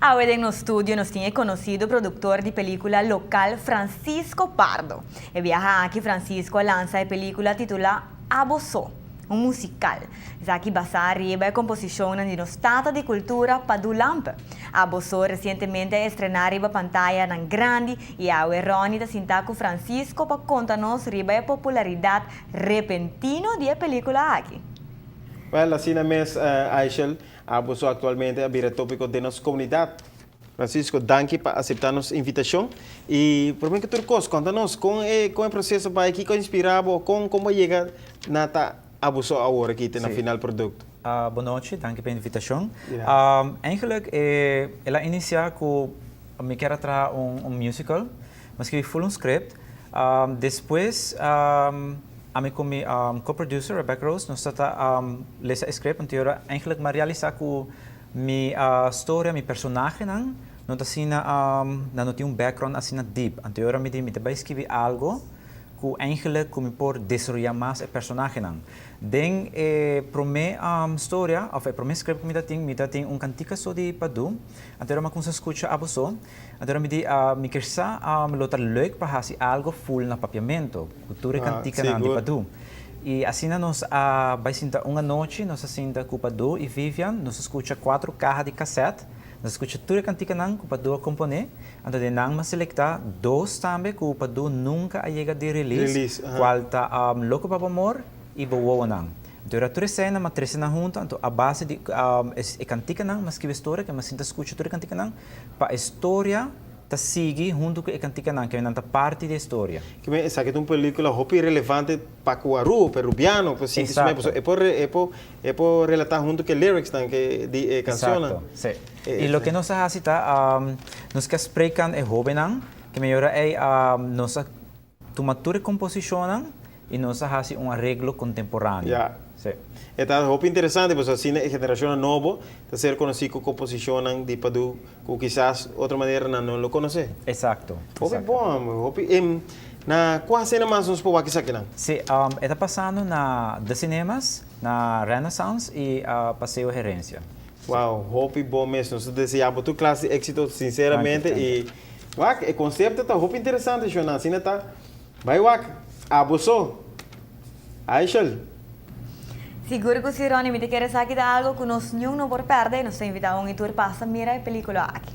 Awe den nos studio nos tin e conocido productor di pelicula local Francisco Pardo. E biaha aki Francisco a lansa e pelicula titula Abo So, un musical. Esaki basa riba e composicionnan di nos tata di cultura Padu Lampe. Abo So recientemente a estrena riba pantayanan grandi y awe Ronnie ta sinta cu Francisco pa conta nos riba e popularidad repentino di e pelicula aki. Well, asina mes, Aishel, Abo So actualmente a bira topico den nos comunidad. Francisco, danki pa acepta nos invitacion. Y prome cu tur cos, conta nos con e con e proceso bay, kico a inspira bo, con con bo a yega na ta Abo So awor aki te na final producto. Bon nochi, danki pa e invitacion. Eigenlijk el a inicia cu mi kier a traha un musical, mi a scribi full un script. Despues ami cu mi co-producer Rebecca Rose nos ta ta lesa e script anto ora eigenlijk mi a realisa cu mi storia, mi personahenan no ta asina, nan no tin un background asina deep. Anto ora mi di mi ta bay scribi algo cu eigenlijk cu mi por desaroya mas e personahenan. Den e prome storia of e prome script cu mi ta tin, mi ta tin un cantica so di Padu. Anto ora mi a cuminsa scucha abo so. Anto mi di, Mi kier sa, lo ta leuk pa hasi algo full na Papiamento, ku tur e kantikanan di Padu. I asina nos a bai sinta un anochi, nos a sinta ku Padu i Vivian, nos a skucha kuatro kaha di kasèt, nos a skucha tur e kantikanan ku Padu a komponé, anto den nan mi a selektá dos tambe ku Padu nunka a yega di release, kual ta Loko pa bo amor i Bo wowonan. Dura tur esei nan m'a trese nan huntu, anto a base di e kantikanan m'a skibi e storia, ke m'a sinta skucha tur e kantikanan, pa e storia ta sigui huntu ku e kantikanan, ke nan ta parti di e storia. Ke men esaki ta un pelikula hopi relevante pa ku Aruba, perubiano por sinti su mes, pasobra e por e por e por relatá huntu ku e lyricsnan ke di e kanshonnan. Eksakto, si. I loke nos a hasi ta, nos ke a spreek e hóbennan, ke meyora ei nos a Tuma tur e komposishonnan i nos a hasi un areglo kontemporáneo. Ya. Sí. E ta hopi interesante pasobra asina e generashonnan nobo ta ser konosí ku komposishonnan di Padu ku kisas otro manera nan no lo konosé. Eksakto. Hopi bon, hopi. Na kua sena mas nos por wak esakinan? Sí, e ta pasando na The Cinemas, na Renaissance i Paseo Herencia. Wow, hopi bon mes. Nos ta desea bo tur klas di éxito sinceramente i wak e konsepto ta hopi interesante shona. Asina ta bai wak abo so. Aishel. Sigur ku si Ronnie, mi ta kere sa ki ta algo ku nos niun no por pèrdè i nos ta invitá un i tur pasa mira e pelíkula aki.